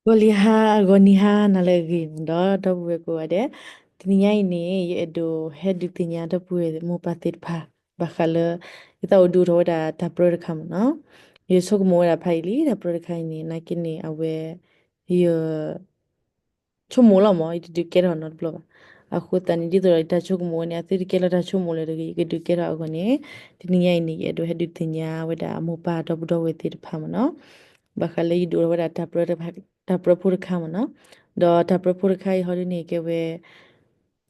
ဂီၤလံဟါ, ဂီၤနံၤဟါနၤလၢအဂ့ၤဒီး ဒီပုၢ်ဝဲၢ်ကိးဂၤဒဲး, တနံၤညါအံၤန့ၣ် ယအဲၣ်ဒိးဟဲဒုးသ့ၣ်ညါဒီပုၢ်ဝဲၢ်မိၢ်ပၢ်သ့ၣ်တဖၣ် ဘၣ်ဃးလၢ ယသးအိၣ်ဒုးအိၣ်ထီၣ်ဝဲဒၣ်တၢ်ပြၢတခါမ့ၢ်နီၤ, ယဆိကမိၣ်ဝဲဒၣ်ဖးယံာ်လံ တၢ်ပြၢတခါအံၤန့ၣ် နာ်က့န့ၣ် အဝဲ ယ ဆိကမိၣ်လီၤမ့ၢ် ယတဒုးကဲထီၣ်နီတဘျီဘၣ်. အဃိသတးန့ၣ် ဒ်သိးဒီးယတၢ်ဆိကမိၣ်ဝဲန့ၣ် အသုတကဲထီၣ်တၢ်ဆိကမိၣ်လၢၤတဂ့ၤ ယကဒုးကဲထီၣ်အဂီၢ်န့ၣ်, တနံၤညါအံၤန့ၣ် ယအဲၣ်ဒိးဟဲဒုးသ့ၣ်ညါဝဲဒၣ်မိၢ်ပၢ်ဒီပုၢ်ဒီဝဲၢ်သ့ၣ်တဖၣ်မ့ၢ်နီၤ, ဘၣ်ဃးလၢယဒုးအိၣ်ထီၣ်ဝဲဒၣ်တၢ်ပြၢတဖၣ်, တၢ်ပြၢဖိတခါမ့ၢ်နီၤ, ဒီးတၢ်ပြၢဖိတခါအံၤဟီဒ်န့ၣ် ကဲဝဲ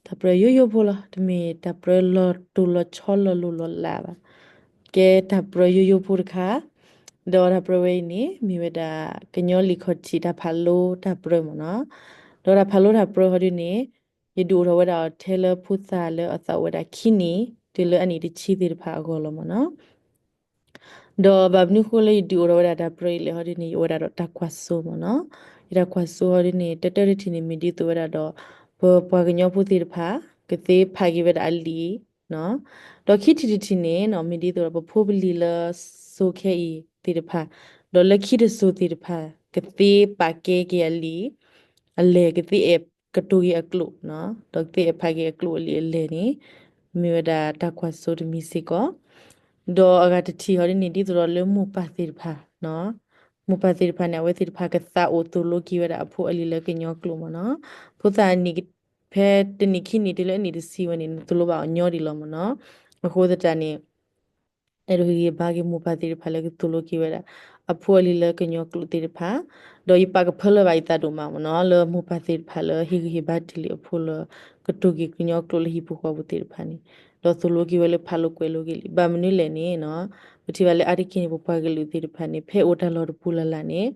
တၢ်ပြၢယိယိဖိလီၤ. တမ့ၢ်တၢ်ပြၢလီၤတိၢ်လီၤဆီလီၤလိၤလီၤလးဘၣ်. ကဲတၢ်ပြၢယိယိဖိတခါ, ဒီးတၢ်ပြၢဝဲအံၤန့ၣ် မ့ၢ်ဝဲဒၣ် ကညီလံာ်ခီၣ်ထံးတၢ်ဖးလိတၢ်ပြၢမ့ၢ်နီၤ, ဒီးတၢ်ဖးလိတၢ်ပြၢဟီဒ်န့ၣ် ယဒုးအိၣ်ထီၣ်ဝဲဒၣ်အီၤထဲလၢဖိသၣ်လၢအသးအိၣ်ဝဲဒၣ်ခံနံၣ် တုၤလၢအနံၣ်တဆံသ့ၣ်တဖၣ်အဂီၢ်လီၤမ့ၢ်နီၤ. ဒီးဘၣ်မနုၤဃိလၢယဒုးအိၣ်ထီၣ်ဝဲဒၣ်တၢ်ပြၢအံၤလဲၣ်ဟီဒ်န့ၣ် ယအိၣ်ဝဲဒၣ်ဒီးတၢ်ကွၢ်စိမ့ၢ်နီၤ, ယတၢ်ကွၢ်စိဟီဒ်န့ၣ် တၢတၢတထံၣ်န့ၣ် မ့ၢ်ဒ်သိးဝဲဒၣ်ဒီး ပပှၤကညီဖိသ့ၣ်တဖၣ် ကသ့ဖးက့ၤဝဲဒၣ်အလံာ် ဒီးခံထံၣ်တထံၣ်န့ၣ်နီၤ မ့ၢ်ဒ်သိးဒီးပဖိပလံၤလၢစိၤခဲအံၤသ့ၣ်တဖၣ်, ဒီးလၢခံတစိၤသ့ၣ်တဖၣ် ကသ့ပာ်ကဲက့ၤအလံာ် အလဲၢ် ကသ့အဲၣ်ကတိၤက့ၤအကျိာ်, ဒီးကသ့အဲၣ်ဖးက့ၤအကျိာ်အလံာ်အလဲၢ်န့ၣ် မ့ၢ်ဝဲဒၣ်တၢ်ကွၢ်စိတမံၤစ့ၢ်ကီး, ဒီးအဂၤတထံၣ်ဟီဒ်န့ၣ် ဒ်သိးဒီးလၢမိၢ်ပၢ်သ့ၣ်တဖၣ် မိၢ်ပၢ်သ့ၣ်တဖၣ်န့ၣ် အဝဲသ့ၣ်တဖၣ်ကသးအိၣ်သိၣ်လိက့ၤဝဲဒၣ်အဖိအလံၤလၢကညီကျိာ်မ့ၢ်နီၤ, ဖိသၣ်အနံၣ် ဖဲတနံၣ်ခံနံၣ်တုၤလၢအနံၣ်တဆံဝဲန့ၣ် နသိၣ်လိဘၣ်အီၤညီဒံးလီၤမ့ၢ်နီၤ, အဃိသတးန့ၣ် အဲၣ်ဒိးဟ့ၣ်ဂံၢ်ဟ့ၣ်ဘါက့ၤမိၢ်ပၢ်သ့ၣ်တဖၣ်လၢကသိၣ်လိက့ၤဝဲဒၣ် အဖိအလံၤလၢကညီကျိာ်သ့ၣ်တဖၣ်, ဒီးယပာ်ကဖၢလၢဘၣ်ယသးဒိၣ်မးမ့ၢ်နီၤ လၢမိၢ်ပၢ်သ့ၣ်တဖၣ်လၢဟ့ၣ်ဂံၢ်ဟ့ၣ်ဘါတ့ၢ်လံအဖိလၢ ကတိၤက့ၤကညီကျိာ်လၢဟံၣ်ဖိဃီဖိသ့ၣ်တဖၣ်န့ၣ်, ဒီးသိၣ်လိက့ၤဝဲလၢဖးလိာ်ကွဲးလိာ်က့ၤလံ. ဘၣ်မနုၤလဲၣ်န့ၣ်နီၤ, ပထံၣ်ဘၣ်လၢအါတက့ၢ်န့ၣ် ပပှၤကလုာ်သ့ၣ်တဖၣ်န့ၣ် ဖဲအိၣ်တၢ်လီၢ်တပူၤလၢ်လၢ်န့ၣ်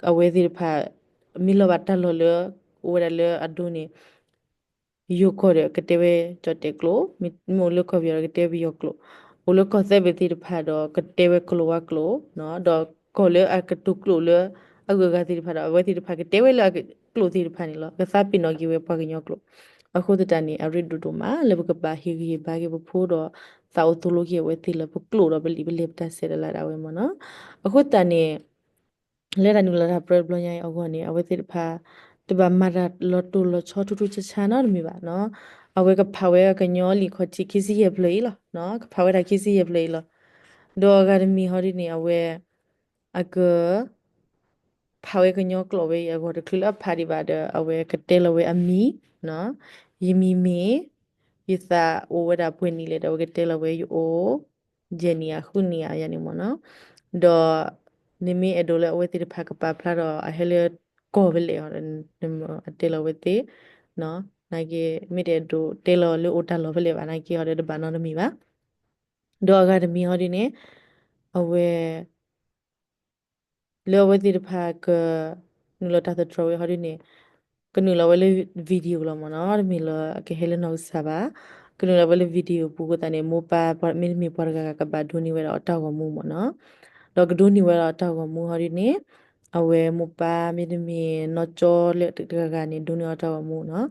အဝဲသ့ၣ်တဖၣ် မ့ၢ်လီၤဘၣ်တၢ်လီၢ်လၢ အိၣ်ဝဲဒၣ်လၢအဒိန့ၣ် ယိၤကီၢ်ဒီးကတဲဝဲကၠီၣ်တဲာ်ကျိာ်, မ့ၢ်အိၣ်လၢကီၢ်ပယီၤဒီးကတဲပယီၤကျိာ်, အိၣ်လၢကီၢ်သၢဘ့ၣ်သ့ၣ်တဖၣ်ဒီးကတဲဝဲကီၢ်လၤဝါကျိာ်, ဒီးကီၢ်လၢအကတိၤကျိာ်လၢအဂုၤအဂၤသ့ၣ်တဖၣ်ဒီး အဝဲသ့ၣ်တဖၣ်ကတဲဝဲလၢအကျိာ်သ့ၣ်တဖၣ်န့ၣ်လီၤ. ကသးပ့ၤနီၣ်က့ၤဝဲပှၤကညီကျိာ်. အဃိသတးန့ၣ် အရ့ဒိၣ်ဒိၣ်မးလၢပကဘၣ်ဟ့ၣ်ဂံၢ်ဟ့ၣ်ဘါက့ၤပဖိဒီး သးအိၣ်သိၣ်လိက့ၤအဝဲသ့ၣ်လၢပကျိာ်ဒီးပလံာ်ပလဲၢ်ပတၢ်ဆဲးတၢ်လၤဒၣ်ဝဲမ့ၢ်နီၤ. အဃိသတးန့ၣ် လၢတၢ်နုာ်လီၤတၢ်ပြၢတဘျီညါအံၤအဂီၢ်န့ၣ် အဝဲသ့ၣ်တဖၣ် တဘၣ်မၤတၢ်လီၤတိၢ်လီၤဆီထူထူဆါဆါနီတမံၤဘၣ်နီၤ. အဝဲကဖးဝဲကညီလံာ်ခီၣ်ထံးခံဆံယဲၢ်ဖျၢၣ်အံၤလီၤ. ကဖးဝဲဒၣ်ခံဆံယဲၢ်ဖျၢၣ်အံၤလီၤ. ဒီးအဂၤတမံၤဟီဒ်န့ၣ် အဝဲ အက ဖးဝဲကညီကျိာ်ဝဲအံၤအဂီၢ် တချုးလၢအဖးဒံးဘၣ်ဒီး အဝဲကတဲလီၤဝဲအမံၤ, ယမံၤမ့ၢ် ယသးအိၣ်ဝဲဒၣ်ပှဲၤနံၣ်လဲၣ်ဒီး အဝဲကတဲလီၤဝဲယအိၣ် ယဲၢ်နံၣ်ဧါ ဃုနံၣ်ဧါ ယၤန့ၣ်မ့ၢ်နီၤ. ဒီး နမ့ၢ်အဲၣ်ဒိးလၢအဝဲသ့ၣ်တဖၣ်ကပာ်ဖျါဒီး အဟဲလၢကီၢ်ဖဲလဲၣ်ဒီး အတဲလီၤဝဲသ့ၣ်, နာ်က့ မ့ၢ်တအဲၣ်ဒိးတဲလီၤလၢအိၣ်တၢ်လီၢ်ဖဲလဲၣ်ဘၣ် နာ်က့ဟီဒီးတဘၣ်နီတမံၤဘၣ်. ဒီးအဂၤတမံၤဟီဒ်န့ၣ် အဝဲ လၢအဝဲသ့ၣ်တဖၣ်က နုာ်လီၤတၢ်သတြီၤဝဲဟီဒ်န့ၣ် ကနုာ်လီၤဝဲလၢ video လီၤမ့ၢ်နီၤ, တမ့ၢ်လၢအကဟဲလၢနီၢ်ကစၢ်ဘၣ်, ကနုာ်လီၤဝဲလၢ video ပူၤအဃိသတးန့ၣ် မိၢ်ပၢ်မ့တမ့ၢ်ပှၤတဂၤဂၤကဘၣ်ဒိးန့ၢ်ဝဲဒၣ်အီၤတၢ်ဂီၤမူမ့ၢ်နီၤ, ဒီးကဒိးန့ၢ်ဝဲဒၣ်အီၤတၢ်ဂီၤမူဟီဒ်န့ၣ် အဝဲမိၢ်ပၢ်မ့တမ့ၢ်နီၢ်ကၠီလၢတဂၤဂၤန့ၣ် ဒိးန့ၢ်အီၤတၢ်ဂီၤမူနီၤ,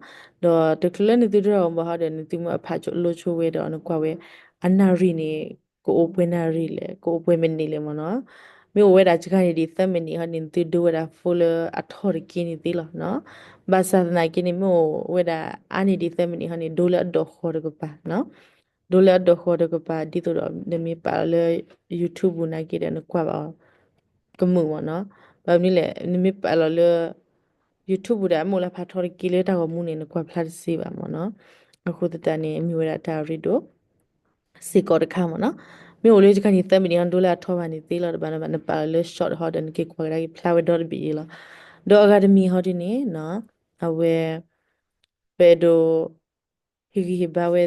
ဒီးတချုးလၢနသုဒိတၢ်ဂီၤမူဘၣ်ဟီဒီး နသုမ့ၢ်အဖးလိဆိဝဲဒီးနကွၢ်ဝဲ အနၣ်ရံၣ်န့ၣ် ကအိၣ်ပှဲၤနၣ်ရံၣ်လဲၣ် ကအိၣ်ပှဲၤမံးနံးလဲၣ်မ့ၢ်နီၤ, မ့ၢ်အိၣ်ဝဲဒၣ်စှၤန့ၢ်ဒံးသၢမံးနံးဟီန့ၣ် နသုဒိဝဲဒၣ် phone လၢအထီၣ်တက့ၢ်န့ၣ်သ့လီၤနီၤ, ဘၣ်ဆၣ်သနာ်က့န့ၣ် မ့ၢ်အိၣ်ဝဲဒၣ်အါန့ၢ်ဒံးသၢမံးနံးဟီန့ၣ် ဒိလၢအဒီၣ်ဃီတကပၤနီၤ, ဒိလၢအဒီၣ်ဃီတကပၤ ဒ်သိးဒီးနမ့ၢ်ပာ်လီၤလၢ YouTube ပူၤနာ်က့ဒီး နကွၢ်ဘၣ်အီၤ ကမုာ်မ့ၢ်နီၤ, ဘၣ်မနုၤလဲၣ် နမ့ၢ်ပာ်လီၤလၢ YouTube ပူၤဒီး အမိၢ်လၢဖးထီတက့ၢ်လၢတၢ်ဂီၤမူန့ၣ် နကွၢ်ဖျါတသ့ဘၣ်မ့ၢ်နီၤ, အဃိသတးန့ၣ် မ့ၢ်ဝဲဒၣ်တၢ်ရ့ဒိၣ် စ့ၢ်ကီးတခါမ့ၢ်နီၤ, မ့ၢ်အိၣ်လၢတခါန့ၣ် သၢမံးနံးဟီ ဒိလၢအထီဘၣ်န့ၣ်သ့လီၤ, တဘၣ်နီၤဘၣ် နပာ်လီၤလၢ short ဟီဒီး နက့ၤကွၢ်ကဒါက့ၤဖျါဝဲဒီတဘ့ၣ်အံၤလီၤ, ဒီးအဂၤတမံၤဟီဒ်န့ၣ်နီၤ, အဝဲ ပအဲၣ်ဒိး ဟ့ၣ်ဂံၢ်ဟ့ၣ်ဘါဝဲ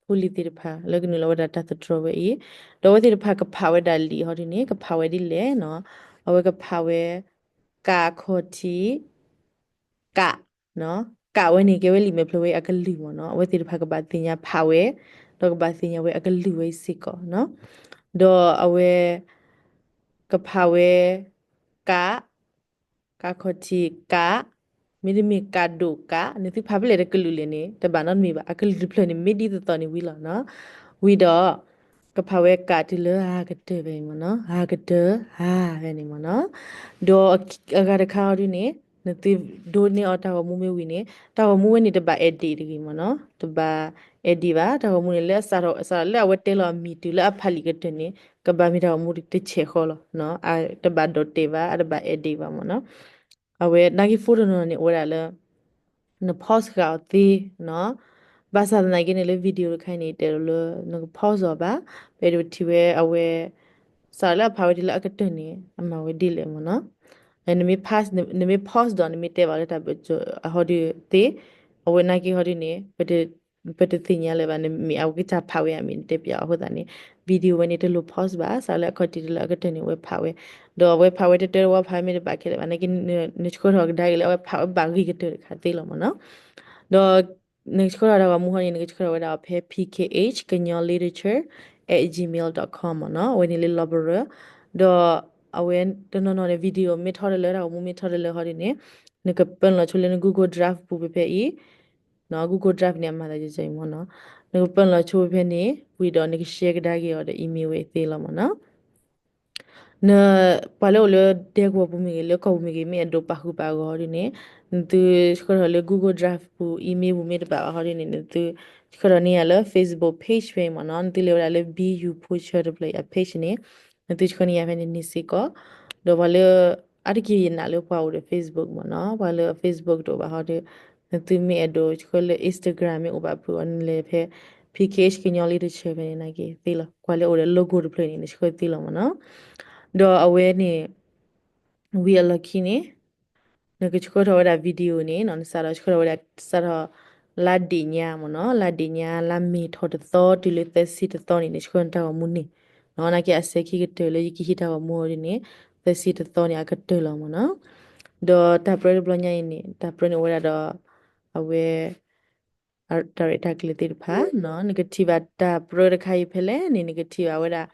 ဖိလံၤသ့ၣ်တဖၣ် လၢကနုာ်လီၤဝဲဒၣ်တၢ်သတြီၤဝဲအံၤ, ဒီးအဝဲသ့ၣ်တဖၣ်ကဖးဝဲဒၣ်လံာ်ဟီဒ်န့ၣ် ကဖးဝဲဒ်လဲၣ်နီၤ, အဝဲကဖးဝဲ က ခီၣ်ထံး ကး, ကးဝဲန့ၣ် ကဲဝဲလံာ်မဲာ်ဖျၢၣ်ဝဲအကလုၢ်မ့ၢ်နီၤ, အဝဲသ့ၣ်တဖၣ်ကဘၣ်သ့ၣ်ညါဖးဝဲ, ဒီးကဘၣ်သ့ၣ်ညါဝဲအကလုၢ်ဝဲအံၤစ့ၢ်ကီးနီၤ, ဒီးအဝဲ ကဖးဝဲ ကး ကးခီၣ်ထံး ကး, မ့တမ့ၢ်ကးဒိၣ်ကး, နသုဖးဖဲလဲၣ်တကလုာ်လဲၣ်န့ၣ် တဘၣ်နီတမံၤဘၣ်, အကလုၢ်တဖျၢၣ်န့ၣ် မ့ၢ်ဒ်သိးသိးန့ၣ်ဝံၤလီၤနီၤ, ဝံၤဒီး ကဖးဝဲကးတုၤလၢဂၤကတၢၢ်ဖဲန့ၣ်မ့ၢ်နီၤ, ဂၤကတၢၢ် ဂၤဖဲန့ၣ်မ့ၢ်နီၤ, ဒီးအဂၤတခါအီၤဒ်န့ၣ် နသုဒိးန့ၢ်အီၤတၢ်ဂီၤမူမ့ၢ်ဝံၤန့ၣ် တၢ်ဂီၤမူဝဲန့ၣ် တဘၣ် edit တဂ့ၤမ့ၢ်နီၤ, တဘၣ် edit ဘၣ်. တၢ်ဂီၤမူန့ၣ် လၢအစးထီၣ် စးထီၣ်လၢအဝဲတဲလီၤအမံၤတုၤလၢအဖးလံာ်ကတၢၢ်န့ၣ် ကဘၣ်မ့ၢ်တၢ်ဂီၤမူတဆဲးဃီလီၤ. တဘၣ်ဒိးတဲဘၣ်, တဘၣ် edit ဘၣ်မ့ၢ်နီၤ. အဝဲနာ်က့ phone တနီၤန့ၣ် အိၣ်ဝဲဒၣ်လၢ န pause ဃာ်အီၤသ့နီၤ. ဘၣ်ဆၣ်သနာ်က့န့ၣ် လၢ video တခါအံၤန့ၣ် တဲဒိးလၢ နက pause အီၤဘၣ်, ပအဲၣ်ဒိးထံၣ်ဝဲအဝဲ စးထီၣ်လၢအဖးဝဲတုၤလၢအကတၢၢ်န့ၣ် အမၤဝဲဒ်လဲၣ်မ့ၢ်နီၤ. နမ့ၢ် pause နမ့ၢ် pause ဒီး နမ့ၢ်တဲဘၣ်လၢတၢ်ဘၢၣ်စၢၤအဟီဒုးသ့, အဝဲနာ်က့ဟီဒုးန့ၣ် ပတသ့ၣ်ညါလၢၤဘၣ်, နမ့ၢ်အဝဲကစၢ်ဖးဝဲအမံၤ နတဲပၠးအီၤအဃိသတးန့ၣ် video ဝဲန့ၣ် တလိၣ် pause ဘၣ်. စးထီၣ်လၢအခီၣ်ထံးတုၤလၢအကတၢၢ်န့ၣ် အဝဲဖးဝဲ, ဒီးအဝဲဖးဝဲတတၢၢ်တဝီ ဖးဝဲမ့ၢ်တဘၣ်ခဲလၢာ်ဘၣ်, နာ်က့ နဆှၢထီၣ်ကဒါက့ၤလၢအဝဲဖးဝဲဘၣ်ဂ့ၤကတၢၢ်တခါသ့လီၤမ့ၢ်နီၤ. ဒီး နကဆှၢထီၣ်တၢ်ဂီၤမူဟီန့ၣ် နကဆှၢထီၣ်ဝဲဒၣ်အီၤဖဲ pkh ကညီ literature at gmail dot com မ့ၢ်နီၤ. အဝဲန့ၣ်လၢ လီၤဘရၢ, ဒီးအဝဲတနီၤနီၤန့ၣ် video မ့ၢ်ထီၣ်တလၢ တၢ်ဂီၤမူမ့ၢ်ထီၣ်တလၢ ဟီဒုးန့ၣ် နကပာ်လီၤဆိလၢန Google Drive ပူၤဖဲဖဲအံၤ, နီၤ Google Drive န့ၣ် အမၤသးယဲယဲအံၤမ့ၢ်နီၤ. နကပာ်လီၤဆိဖဲဖဲန့ၣ် ဝံၤဒီးနက share ကဒါက့ၤအီၤဒီး email ဝဲသ့လီၤမ့ၢ်နီၤ. န ပှၤလၢအိၣ်လၢဒဲကဝီၤပူၤမ့ၢ်ဂ့ၤ လၢကီၢ်ပူၤမ့ၢ်ဂ့ၤ မ့ၢ်အဲၣ်ဒိးပာ်ဃုာ်ပာ်ဂီၤဟီဒုးန့ၣ် နသုဆှၢထီၣ်လၢ Google Drive ပူၤ email ပူၤမ့ၢ်တဘၣ်ဘၣ်ဟီဒုးန့ၣ် နသုဆှၢထီၣ်န့ၢ်ယၤလၢ Facebook page ဖဲအံၤမ့ၢ်နီၤ. နသုလဲၤဝဲဒၣ်လၢ ဘံယူၤဖိဆၢတဖျၢၣ်အ page န့ၣ် နသုဆှၢန့ၢ်ယၤဖဲန့ၣ်န့ၣ်စ့ၢ်ကီး. ဒီးပှၤလၢ အါတက့ၢ်ယနာ်လၢပှၤအိၣ်ဒီး Facebook မ့ၢ်နီၤ, ပှၤလၢ Facebook တအိၣ်ဘၣ်ဟီဒီး နသုမ့ၢ်အဲၣ်ဒိးဆှၢလၢ Instagram မ့ၢ်အိၣ်ဘၣ်ဖုးအီၤ နလဲၤဖဲ PKH ကညီ literature ဖဲန့ၣ်နာ်က့သ့လီၤ. ပှၤလၢအိၣ်ဒီး logo တဖျၢၣ်န့ၣ် နဆှၢသ့လီၤမ့ၢ်နီၤ. ဒီးအဝဲန့ၣ် ဝံၤအလီၢ်ခံန့ၣ် နကဆှၢထီၣ်ဝဲဒၣ် video န့ၣ်နီၤ, နစးထီၣ်ဆှၢထီၣ်ဝဲဒၣ် စးထီၣ်လါဒ့ၣ်ညါမ့ၢ်နီၤ, လါဒ့ၣ်ညါ လါမ့ၤထီၣ်တသီ တုၤလၢသၢဆံတသီန့ၣ် နဆှၢနတၢ်ဂီၤမူန့ၣ်နီၤ. နာ်က့အစဲၤခံကတၢၢ်လၢယကဟံးတၢ်ဂီၤမူအီၤဒ်န့ၣ် သၢဆံတသီန့ၣ်အကတၢၢ်လီၤမ့ၢ်နီၤ. ဒီးတၢ်ပြၢတဘျီညါအံၤန့ၣ် တၢ်ပြၢန့ၣ်အိၣ်ဝဲဒၣ်ဒီး အဝဲ တၢ်ရဲၣ်တၢ်ကျဲၤသ့ၣ်တဖၣ်နီၤ, နကထံၣ်ဘၣ်တၢ်ပြၢတခါအံၤဖဲလဲၣ်န့ၣ် နကထံၣ်ဘၣ်ဝဲဒၣ်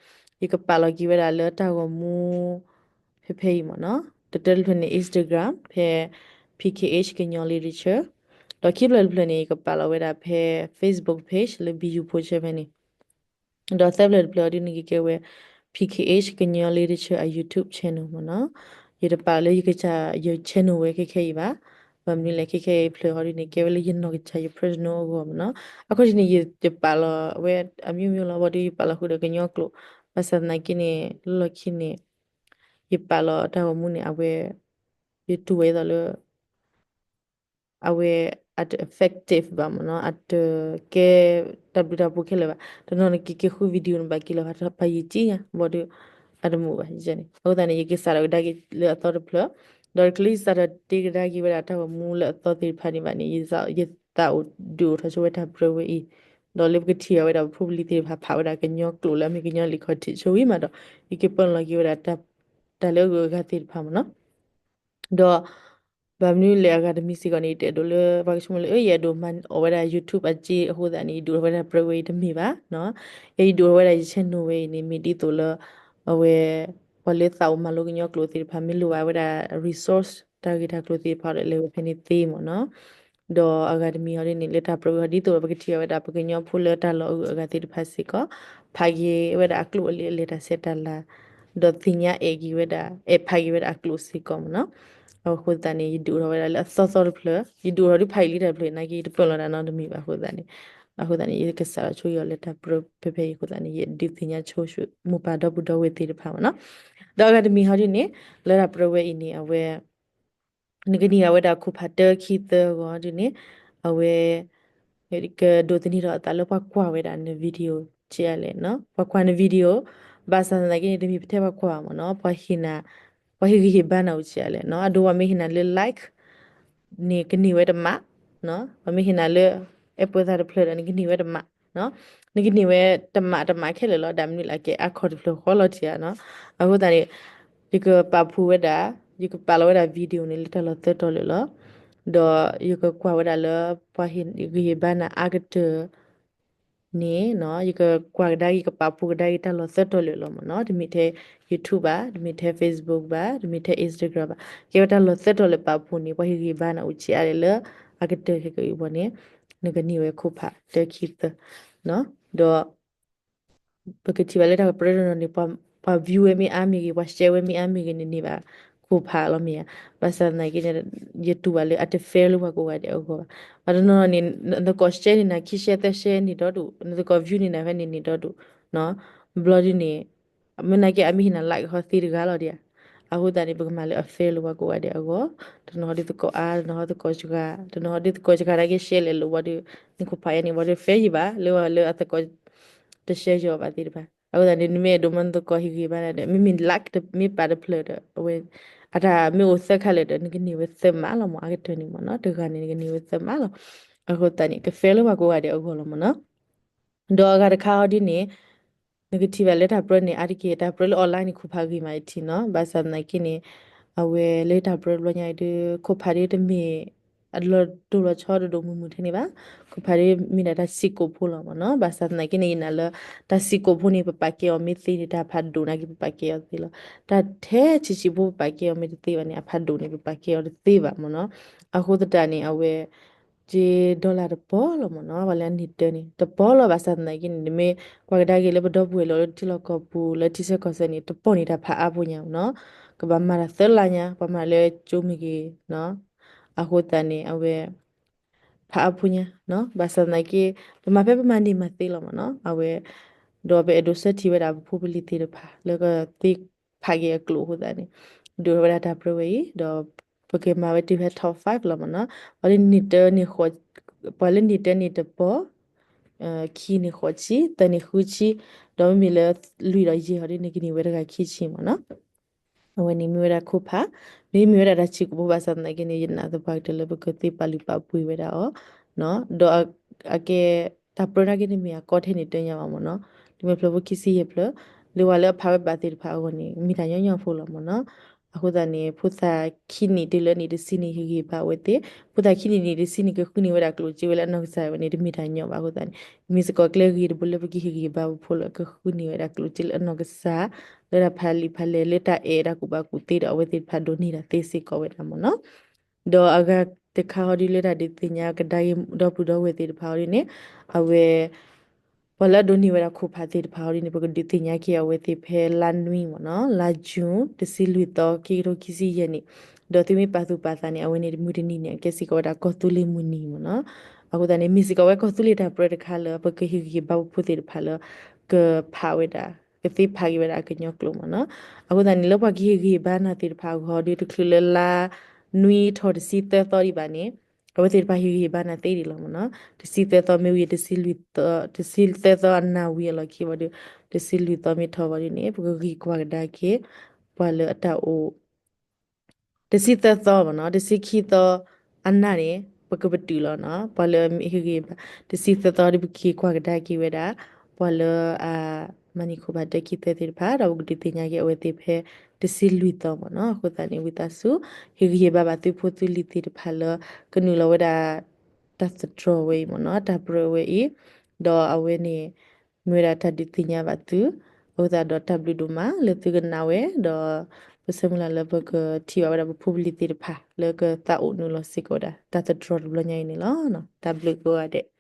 ယကပာ်လီၤက့ၤဝဲဒၣ်လၢတၢ်ဂီၤမူ ဖဲဖဲအံၤမ့ၢ်နီၤ. တတၢတဖျၢၣ်န့ၣ် Instagram ဖဲ PKH ကညီ Literature, ဒီးခံဖျၢၣ်တဖျၢၣ်န့ၣ် ယကပာ်လီၤဝဲဒၣ်ဖဲ Facebook page လၢ ဘံယူၤဖိဆၢ ဖဲန့ၣ် ဒီးသၢဖျၢၣ်တဖျၢၣ်အီၤဒ်န့ၣ် ကကဲဝဲ PKH ကညီ Literature အ YouTube channel မ့ၢ်နီၤ. ယတပာ်လၢယကစၢ် ယ channel ဝဲခဲခဲအံၤဘၣ်. ဘၣ်မနုၤလဲၣ် ခဲခဲအံၤဖျၢၣ်ဟီဒ်န့ၣ် ကဲဝဲလၢယနီၢ်ကစၢ် ယ personal အဂီၢ်မ့ၢ်နီၤ. အခီၣ်ထံးန့ၣ် ယပာ်လီၤဝဲအမျိုးမျိုးလီၤ ဘၣ်ဒီးယပာ်လီၤဃုာ်ဒီးကညီကျိာ်, ဘၣ်ဆၣ်သနာ်က့န့ၣ် လၢလီၢ်ခံန့ၣ် ယပာ်လီၤတၢ်ဂီၤမူန့ၣ် အဝဲ ယတူၢ်ဝဲအသိးလၢ အဝဲ အတ effective ဘၣ်မ့ၢ်နီၤ, အတကဲတၢ်ဘျုးတၢ်ဖှိၣ်ခဲလၢာ်ဘၣ်. တနီၤနက့ၤက့ၤဃု video န့ၣ် ဘၣ်က့ၤလီၤဖးယံာ်ကံညါ ဘၣ်ဒီး အတမုာ်ဘၣ်န့ၣ်. အဃိသတးန့ၣ် ယကစးထီၣ်ကဒါက့ၤလၢအသီတဖျၢၣ်, ဒီးတချုးယစးထီၣ်တ့ကဒါက့ၤဝဲဒၣ်တၢ်ဂီၤမူလၢအသီသ့ၣ်တဖၣ်န့ၣ်ဘၣ်န့ၣ် ယသးအိၣ်ဒုးအိၣ်ထီၣ်ဆိဝဲတၢ်ပြၢဝဲအံၤ, ဒီးလၢပကထံၣ်ဘၣ်ဝဲဒၣ်ပဖိပလံၤသ့ၣ်တဖၣ်ဖးဝဲဒၣ်ကညီကျိာ်လၢအမ့ၢ်ကညီလံာ်ခီၣ်ထံးဆိဝံၤမးဒီး ယကပာ်လီၤက့ၤဝဲဒၣ် တၢ်လၢအဂုၤအဂၤသ့ၣ်တဖၣ်မ့ၢ်နီၤ. ဒီး ဘၣ်မနုၤလဲၣ်အဂၤတမံၤစ့ၢ်ကီးန့ၣ် ယတအဲၣ်ဒိးလၢ ပှၤကဆိကမိၣ်လၢ အၢ ယအဲၣ်ဒိးမၤအီၣ်ဝဲဒၣ် YouTube အစ့အဃိသတးန့ၣ် ယဒုးအိၣ်ထီၣ်ဝဲဒၣ်ပြၢဝဲအံၤတမ့ၢ်ဘၣ်. ယဲယဒုးအိၣ်ထီၣ်ဝဲဒၣ်ယ channel ဝဲအံၤန့ၣ် မ့ၢ်ဒ်သိးလၢ အဝဲ ပှၤလၢသးအိၣ်မၤလိကညီကျိာ်သ့ၣ်တဖၣ် မ့ၢ်လိၣ်ဘၣ်ဝဲဒၣ် resource တၢ်ဂ့ၢ်တၢ်ကျိၤသ့ၣ်တဖၣ်ဒီး လဲၤဝဲဖဲန့ၣ်သ့မ့ၢ်နီၤ. ဒီးအဂၤတမံၤဟီဒ်န့ၣ် လၢတၢ်ပြၢဝဲအံၤ ဒ်သိးဒီးပကထံၣ်ဘၣ်ဝဲဒၣ် ပကညီဖိလၢတၢ်လီၢ်အဂုၤအဂၤသ့ၣ်တဖၣ်စ့ၢ်ကီး ဖးက့ၤဝဲဒၣ်အကျိာ်အလဲၢ် အလဲၤတၢ်ဆဲးတၢ်လၤ ဒီးသ့ၣ်ညါအဲၣ်က့ၤဝဲဒၣ် အဲၣ်ဖးက့ၤဝဲဒၣ်အကျိာ်စ့ၢ်ကီးမ့ၢ်နီၤ. အဃိသတးန့ၣ် ယဒုးအိၣ်ထီၣ်ဝဲဒၣ်လၢအသီသီတဖျၢၣ်, ယဒုးအိၣ်ထီၣ်ဒုးဖးယံာ်လံတၢ်တဖျၢၣ် နာ်က့ ယတပာ်လီၤဒၣ်နီတမံၤဘၣ်အဃိသတးန့ၣ်, အဃိသတးန့ၣ် ယကစးထီၣ်ဆိအီၤလၢတၢ်ပြၢဖဲဖဲအံၤအဃိသတးန့ၣ် ယဒုးသ့ၣ်ညါဆိမိၢ်ပၢ်ဒီပုၢ်ဒီဝဲၢ်သ့ၣ်တဖၣ်မ့ၢ်နီၤ. ဒီးအဂၤတမံၤဟီဒ်န့ၣ် လၢတၢ်ပြၢဝဲအံၤန့ၣ် အဝဲ နကန့ၢ်ဘၣ်ဝဲဒၣ်ခိၣ်ဖးတၢခံသၢအဂီၢ်ဒ်န့ၣ် အဝဲ ကဒိးသန့ၤထီၣ်အသးလၢပှၤကွၢ်ဝဲဒၣ်န video ကဲလဲၣ်, ပှၤကွၢ်န video ဘၣ်ဆၣ်သနာ်က့န့ၣ် တမ့ၢ်ထဲပှၤကွၢ်ဘၣ်မ့ၢ်နီၤ, ပှၤဟ့ၣ်နၤ ပှၤဟ့ၣ်ဂံၢ်ဟ့ၣ်ဘါနၤအိၣ်ကဲလဲၣ်, အဒိ ပှၤမ့ၢ်ဟ့ၣ်နၤလၢ like န့ၣ် ကန့ၢ်ဝဲတမး, ပှၤမ့ၢ်ဟ့ၣ်နၤလၢ အဲၣ်ပၢသးတဖျၢၣ်ဒီး နကန့ၢ်ဝဲတမး, နကန့ၢ်ဝဲတမးတမးခဲလၢာ်လီၤ. ဒၣ်မနုၤလဲၣ် ကဲအခီၣ်တဖျၢၣ်ဃီလီၤတံၢ်ဧါနီၤ. အဃိသတးန့ၣ် ယကပာ်ဖှိၣ်ဝဲဒၣ် ယကပာ်လီၤဝဲဒၣ် video န့ၣ် လၢတၢ်လီၢ်သၢတီၤလၢာ်လီၤ. ဒီးယကကွၢ်ဝဲဒၣ်လၢ ပှၤဟ့ၣ်ဂံၢ်ဟ့ၣ်ဘါနၤအါကတၢၢ် န့ၣ် ယကကွၢ်ကဒါက့ၤ ယကပာ်ဖှိၣ်ကဒါက့ၤတၢ်လီၢ်သၢတီၤလၢာ်လီၤမ့ၢ်နီၤ. တမ့ၢ်ထဲ YouTube ဘၣ်, တမ့ၢ်ထဲ Facebook ဘၣ်, တမ့ၢ်ထဲ Instagram ဘၣ်, ကဲဝဲတၢ်လီၢ်သၢတီၤလၢာ်ပာ်ဖှိၣ်န့ၣ် ပှၤဟ့ၣ်ဂံၢ်ဘါနၤအိၣ်ကဲလဲၣ်လၢ အကတၢၢ်ခဲကအံၤဘၣ်န့ၣ် နကန့ၢ်ဝဲခိၣ်ဖးတၢခံသၢ ဒီး ပကထံၣ်ဘၣ်လၢတၢ်ကပြၢတနီၤန့ၣ် ပှၤ view ဝဲမ့ၢ်အါမ့ၢ်ဂ့ၤ, ပှၤ share ဝဲမ့ၢ်အါမ့ၢ်ဂ့ၤန့ၣ် န့ၢ်ဘၣ် ယသကိးတၢ်ခိၣ်ဖးလီၤမ့ၢ်ဧါ. ဘၣ်ဆၣ်သနာ်က့န့ၣ် ယတူၢ်ဘၣ်လၢအတ fair လၢပှၤကိးဂၤဒဲးအဂီၢ်ဘၣ်. ပှၤတနီၤနီၤန့ၣ် နသကိး share န့ၢ်နၤ ခံ share သၢ share န့ၢ်ဒီဒူၣ်, နသကိး view န့ၢ်နၤဖဲန့ၣ်န့ၢ်ဒီဒူၣ်, ဘျီဒ်န့ၣ် မ့ၢ်နာ်က့ အမ့ၢ်ဟ့ၣ်နၤ like ဟီသ့တဂၤလီၤဒံးဧါ. အဃိသတးန့ၣ် ပကမၤလၢအ fair လၢပှၤကိးဂၤဒဲးအဂီၢ်, တနီၤဟီဒ်သကိးအါ, တနီၤဟီသကိးစှၤ, တနီၤဟီဒ်သကိးစှၤနာ်က့ share လဲၤလိာ်ဝံၤဒီး နခိၣ်ဖးယါန့ၣ် ဝံၤဒီး fair ယံၤဘၣ် လၢပှၤလၢအသကိး တ share ယီၤဘၣ်သ့ၣ်တဖၣ်. အဃိသတးန့ၣ် နမ့ၢ်အဲၣ်ဒိးမၢနသကိးဟ့ၣ်ဂံၢ်ဘါနၤဒီး မ့မ့ၢ် like တမ့ၢ်ပာ်တဖျၢၣ်ဒီး အဝဲ အတၢ်မ့ၢ်အိၣ်သၢခါလၢာ်ဒီး နကန့ၢ်ဝဲသၢမးလီၤမ့ၢ် အကတၢၢ်န့ၣ်မ့ၢ်နီၤ, တဂၤန့ၣ် နကန့ၢ်ဝဲသၢမးလီၤ. အဃိသတးန့ၣ် က fair လၢပှၤကိးဂၤဒဲးအဂီၢ်လီၤမ့ၢ်နီၤ. ဒီးအဂၤတခါဟီဒ်န့ၣ် နကထံၣ်ဘၣ်လၢတၢ်ပြၢန့ၣ် အါတက့ၢ် တၢ်ပြၢလၢ online န့ၣ် ခိၣ်ဖးဂ့ၤမးယထံၣ်နီၤ. ဘၣ်ဆၣ်သနာ်က့န့ၣ် အဝဲလၢတၢ်ပြၢတဘျီညါအံၤဒီး ခိၣ်ဖးဒ်တမ့ၢ် အလီၤတိၢ်လီၤဆီဒိၣ်ဒိၣ်မုၢ်မုၢ်ထဲန့ၣ်ဘၣ်. ခိၣ်ဖးဒ်မ့ၢ်ဒၣ်တၢ်ဆံးကိာ်ဖိလီၤမ့ၢ်နီၤ. ဘၣ်ဆၣ်သနာ်က့န့ၣ် ယနာ်လၢ တၢ်ဆံးကိာ်ဖိန့ၣ် ပပာ်ကဲအီၤမ့ၢ်သ့န့ၣ် တၢ်ဖးဒိၣ်နာ်က့ ပပာ်ကဲအီၤသ့လီၤ. တၢ်ထဲဆံးဆံးဖိ ပပာ်ကဲအီၤမ့ၢ်တသ့ဘၣ်န့ၣ် အဖးဒိၣ်န့ၣ် ပပာ်ကဲအီၤတသ့ဘၣ်မ့ၢ်နီၤ. အဃိသတးန့ၣ် အဝဲ က့ dollar တပီၢ်လီၤမ့ၢ်နီၤ. ပှၤလၢအန့ၢ်တၢန့ၣ် တပီၢ်လီၤ. ဘၣ်ဆၣ်သနာ်က့န့ၣ် နမ့ၢ်ကွၢ်ကဒါက့ၤလၢပဒီပုၢ်ဝဲၢ်လီၤ လၢထံလီၢ်ကီၢ်ပူၤ လၢထံဆၢကီၢ်ဆၢန့ၣ် တပီၢ်န့ၣ်တၢ်ဖးအါဖိညါမ့ၢ်နီၤ. ကဘၣ်မၤတၢ်သၢလါညါ ပှၤမၤလၢကၠိမ့ၢ်ဂ့ၤနီၤ. အဃိသတးန့ၣ် အဝဲ ဖးအါဖိညါနီၤ. ဘၣ်ဆၣ်သနာ်က့ ပမၤဖဲပမၤန့ၢ်မၤသ့လီၤမ့ၢ်နီၤ. အဝဲ ဒီးပအဲၣ်ဒိးဆၢထံၣ်ဝဲဒၣ်ပဖိပလံၤသ့ၣ်တဖၣ် လၢကသ့ဖးက့ၤအကျိာ်အဃိသတးန့ၣ် ဒိးထီၣ်ဝဲဒၣ်တၢ်ပြၢဝဲအံၤ ဒီးပကမၤဝဲတုၤဖဲ top five လီၤမ့ၢ်နီၤ. ပှၤလၢန့ၢ်တၢန့ၣ် ပှၤလၢန့ၢ်တၢန့ၣ်တပီၢ် ခံန့ၣ်ဃိးဆံ, သၢန့ၣ်ဃုဆံ, ဒီးမ့မ့ၢ်လၢလွံၢ်ဒီးယဲၢ်ဟီဒ်န့ၣ် ကန့ၢ်ဝဲတဂၤခံဆံမ့ၢ်နီၤ. အဝဲန့ၣ်မ့ၢ်ဝဲဒၣ်ခိၣ်ဖး, မ့မ့ၢ်ဝဲဒၣ်တၢ်ဆံးကိာ်ဖိဘၣ်ဆၣ်သနာ်က့န့ၣ် ယနာ်သပှၢ်ကတၢၢ်လၢပကသ့ပာ်လုၢ်ပာ်ပှ့ၤဝဲဒၣ်အီၤ, ဒီးအကဲ တၢ်ပြၢနာ်က့န့ၣ်မ့ၢ်အကီထဲန့ၣ်တၢညါဘၣ်မ့ၢ်နီၤ. လံာ်မဲာ်ဖျၢၣ်ဖိခံဆံယဲၢ်ဖျၢၣ် လၢပှၤလၢအဖးဝဲဘၣ်သ့ၣ်တဖၣ်အဂီၢ်န့ၣ် မ့ၢ်တၢ်ညီညီဖိလီၤမ့ၢ်နီၤ. အဃိသတးန့ၣ် ဖိသၣ်ခံနံၣ်တုၤလၢနံၣ်တဆံန့ၣ် ဟ့ၣ်ဂံၢ်ဘါအဝဲသ့ၣ်, ဖိသၣ်ခံနံၣ်နံၣ်တဆံန့ၣ် ကဃုန့ၢ်ဝဲဒၣ်ကျိၣ်စ့ဝဲလၢအနီၢ်ကစၢ်ဝဲန့ၣ် တမ့ၢ်တၢ်ညီဘၣ်အဃိသတးန့ၣ် မ့ၢ်စ့ၢ်ကီးကျဲဂ့ၤတဘိလၢပကဟ့ၣ်ဂံၢ်ဟ့ၣ်ဘါပဖိလၢကဃုန့ၢ်ဝဲဒၣ်ကျိၣ်စ့လၢအနီၢ်ကစၢ် လၢတၢ်ဖးလံာ်ဖးလဲၢ် လၢတၢ်အဲၣ်တၢ်ကူၣ်ဘၣ်ကူၣ်သ့ဒီး အဝဲသ့ၣ်တဖၣ်ဒိးန့ၢ်တၢ်သ့စ့ၢ်ကီးဝဲဒၣ်မ့ၢ်နီၤ. ဒီးအဂၤတခါဟီဒ်လၢတၢ်ဒုးသ့ၣ်ညါကဒါက့ၤဒီပုၢ်ဒီဝဲၢ်သ့ၣ်တဖၣ်ဟီဒ်န့ၣ် အဝဲ ပှၤလၢအဒိးန့ၢ်ဝဲဒၣ်ခိၣ်ဖးသ့ၣ်တဖၣ်ဟီဒ်န့ၣ် ပကဒုးသ့ၣ်ညါက့ၤအဝဲသ့ၣ်ဖဲလါနွံမ့ၢ်နီၤ, လါယူၤ တဆံလွံၢ်သီ ခံကထိခံဆံယဲၢ်နံၣ်, ဒီးသုမ့ၢ်ပာ်သူၣ်ပာ်သးန့ၣ် အဝဲန့ၣ်တမုၢ်တနံၤန့ၣ် အကဲစ့ၢ်ကီးဝဲဒၣ်ကီၢ်သူလ့ၤမုၢ်နံၤမ့ၢ်နီၤ. အဃိသတးန့ၣ် မ့ၢ်စ့ၢ်ကီးဝဲကီၢ်သူလ့ၤတၢ်ပြၢတခါလၢ ပကဟ့ၣ်ဂံၢ်ဟ့ၣ်ဘါပဖိသ့ၣ်တဖၣ်လၢ ကဖးဝဲဒၣ် ကသ့ဖးက့ၤဝဲဒၣ်အကညီကျိာ်မ့ၢ်နီၤ. အဃိသတးန့ၣ် လၢပှၤကဟ့ၣ်ဂံၢ်ဟ့ၣ်ဘါနၤသ့ၣ်တဖၣ်အဂီၢ်ဒီး တချုးလၢလါနွံထီၣ်တဆံသၢသီဒံးဘၣ်န့ၣ် အဝဲသ့ၣ်တဖၣ်ဟ့ၣ်ဂံၢ်ဟ့ၣ်ဘါနၤသ့ဒံးလီၤမ့ၢ်နီၤ. တဆံသၢသီမ့ၢ်ဝံၤ တဆံလွံၢ်သီ တဆံသၢသီအနၢ်ဝံၤအလီၢ်ခံဝံၤဒီး တဆံလွံၢ်သီမ့ၢ်ထီၣ်ဝံၤဒ်န့ၣ် ပကဂံၢ်ကွၢ်ကဒါက့ၤ ပှၤလၢအတၢ်အိၣ် တဆံသၢသီမ့ၢ်နီၤ, တဆံခံသီအနၢ်န့ၣ် ပကပတုာ်လီၤနီၤ. ပှၤလၢအဟ့ၣ်ဂံၢ်ဘါ တဆံသၢသီဒီး ပက့ၤကွၢ်ကဒါက့ၤဝဲဒၣ် ပှၤလၢအ မၤန့ၢ်ခိၣ်ဖးတၢခံသၢသ့ၣ်တဖၣ် ဒီးပကဒုးသ့ၣ်ညါက့ၤအဝဲသ့ၣ်ဖဲ တဆံလွံၢ်သီမ့ၢ်နီၤ. အဃိသတးန့ၣ် ဝံသးစူၤ ဟ့ၣ်ဂံၢ်ဟ့ၣ်ဘါဘၣ်သုဖိသုလံၤသ့ၣ်တဖၣ်လၢ ကနုာ်လီၤဝဲဒၣ် တၢ်သတြီၤဝဲအံၤမ့ၢ်နီၤ, တၢ်ပြၢဝဲအံၤ, ဒီးအဝဲန့ၣ် မ့ၢ်ဝဲဒၣ်တၢ်ဒုးသ့ၣ်ညါဘၣ်သု, အဃိသတးဒီးတၢ်ဘျုးဒိၣ်မးလၢသုကနၣ်ဝဲ, ဒီး ပဆၢမုၢ်လၢ်လၢပကထံၣ်ဘၣ်ဝဲဒၣ်ပဖိပလံၤသ့ၣ်တဖၣ် လၢကသးအိၣ်နုာ်လီၤစ့ၢ်ကီးဝဲဒၣ် တၢ်သတြီၤတဘျီညါအံၤန့ၣ်လီၤ. တၢ်ဘျုးကိးဂၤဒဲး.